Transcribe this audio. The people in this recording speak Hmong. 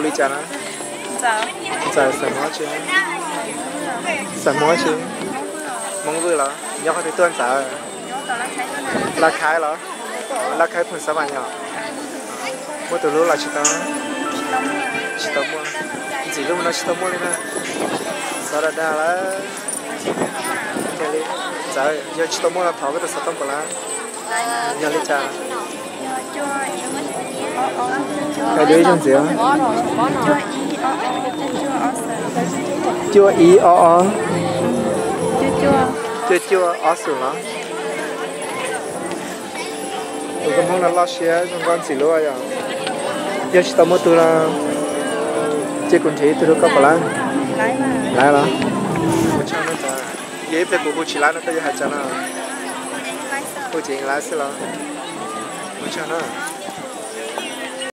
Li cas na? Ntxawm xeem Hmoob tsi? Xeem Hmoob tsi? Hmoob Vwj los? Nyob qhov twg tuaj Ntxawm? Laj Khaib los? Laj Khaib phooj xav mas yog. Muaj tus hlub los tsis tau? Tsis tau muaj. Ntxim hlub no tsis tau muaj li na. Xav dag dag lawm. Ntxawm, yog tsis tau muaj los thov koj tus xov tooj puas lawm? Yog li cas? Hais dua ib zaug ntxiv. Cuaj ib ob ob. Cuaj cuaj ob xum los? Tus koj Hmoob no loj siab zoo nkauj ntxim hlub yom. Yog tsis tau muaj tus los cia kuv nrhiav ib tug rau koj puas lawm? Lawm los? Ua tsaug na. Yog ib pliag kuv hu tsis lawv no koj yuav hais cas no? Hu ces lawv xwb los? Ua tsaug na.